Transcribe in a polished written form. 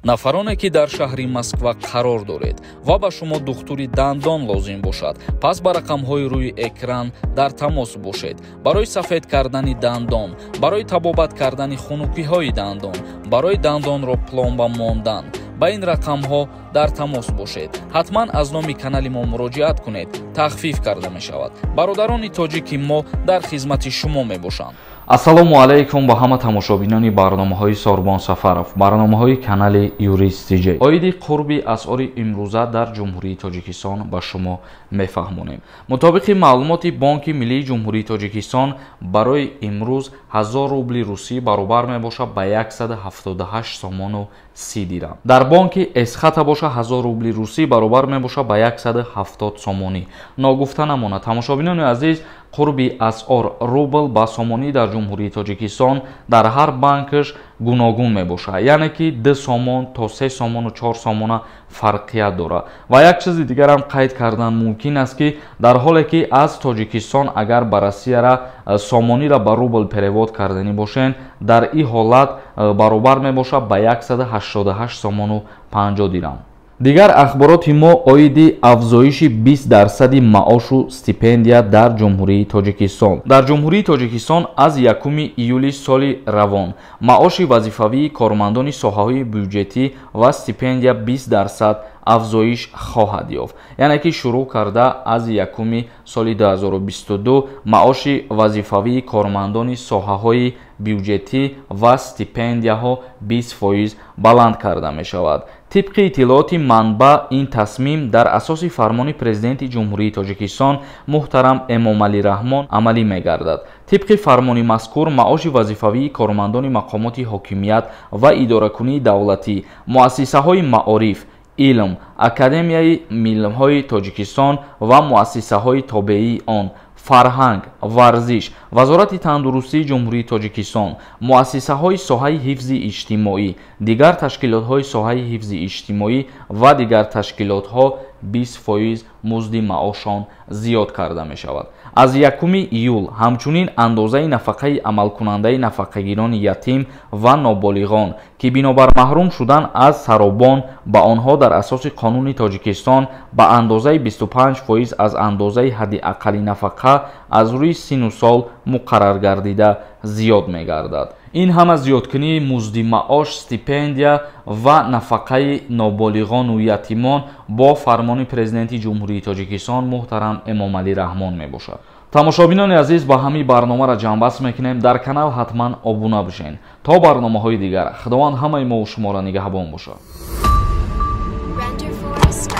Нафароне, ки дар шаҳри Москва қарор доред ва ба шумо духтури дандон лозим бошад, пас ба рақамҳои рӯи экран дар тамос бошед. Барои сафед кардани дандон, барои табобат кардани хунукиҳои дандон, барои дандонро пломба мондан ба ин рақамҳо дар тамос бошед. Ҳатман аз номи канали мо муроҷиат кунед, тахфиф карда мешавад. Бародарони тоҷики мо дар хизмати шумо мебошанд. Ассалому алайкум ба ҳама тамошобинони барномаҳои Сорбон Сафаров, барномаҳои канали Юрист ТЖ. Оиди қурби асъори имрӯза дар Ҷумҳурии Тоҷикистон ба шумо мефаҳмонем. Мутобиқи маълумоти Бонки Миллии Ҷумҳурии Тоҷикистон, барои имрӯз 1000 рубли русӣ баробар мебошад ба 178 сомону 30 дирам. Дар бонки Эсхата боша, 1000 рубли русӣ баробар мебошад ба 170 сомонӣ. Ногуфта намонад, тамошобинони азиз, қурби асъор рубл ба сомонӣ дар Ҷумҳурии Тоҷикистон дар ҳар банкаш гуногун мебошад, яъне ки 2 сомон то 3 сомону 4 сомона фарқият дорад. Ва як чизи дигарам қайд кардан мумкин аст, ки дар ҳоле ки аз Тоҷикистон агар ба Россияра сомониро ба рубл перевод карданӣ бошен, дар ин ҳолат баробар мебошад ба 188 сомону 50 дирам. Дигар ахбороти мо оиди афзоиши 20 дарсади маошу стипендия дар Ҷумҳурии Тоҷикистон. Дар Ҷумҳурии Тоҷикистон аз 1 июли соли равон маоши вазифавии кормандони соҳаҳои бюҷетӣ ва стипендия 20% афзоиш хоҳад ёфт, яъне ки шурӯъ карда аз якуми соли 2022 маоши вазифавии кормандони соҳаҳои бюҷетӣ ва стипендияҳо 20% баланд карда мешавад. Тибқи иттилооти манбаъ, ин тасмим дар асоси фармони Президенти Ҷумҳурии Тоҷикистон муҳтарам Эмомалӣ Раҳмон амалӣ мегардад. Тибқи фармони мазкур, маоши вазифавии кормандони мақомоти ҳокимият ва идоракунии давлатӣ, муассисаҳои маориф, илм, Академияи илмҳои Тоҷикистон ва муассисаҳои тобеии он, фарҳанг, варзиш, Вазорати тандурустии Ҷумҳурии Тоҷикистон, муассисаҳои соҳаи ҳифзи иҷтимоӣ, дигар ташкилотҳои соҳаи ҳифзи иҷтимоӣ ва дигар ташкилотҳо 20% музди маошон зиёд карда мешавад аз 1 июл. Ҳамчунин андозаи нафақаи амалкунандаи нафақагирони ятим ва ноболиғон, ки бинобар маҳрум шудан аз саробон ба онҳо дар асоси қонуни Тоҷикистон ба андозаи 25% аз андозаи ҳадди аққали нафақа аз рӯи синну сол муқаррар гардида, зиёд мегардад. Ин ҳама зиёдкунии музди маош, стипендия ва нафақаи ноболиғону ятимон бо фармони Президенти Ҷумҳурии Тоҷикистон муҳтарам Эмомалӣ Раҳмон мебошад. Тамошобинони азиз, ба ҳамин барномаро ҷамъбаст мекунем. Дар канал ҳатман обуна бошед. То барномаҳои дигар, Худованд ҳамаи мову шуморо нигаҳбон бошад. Render Forest.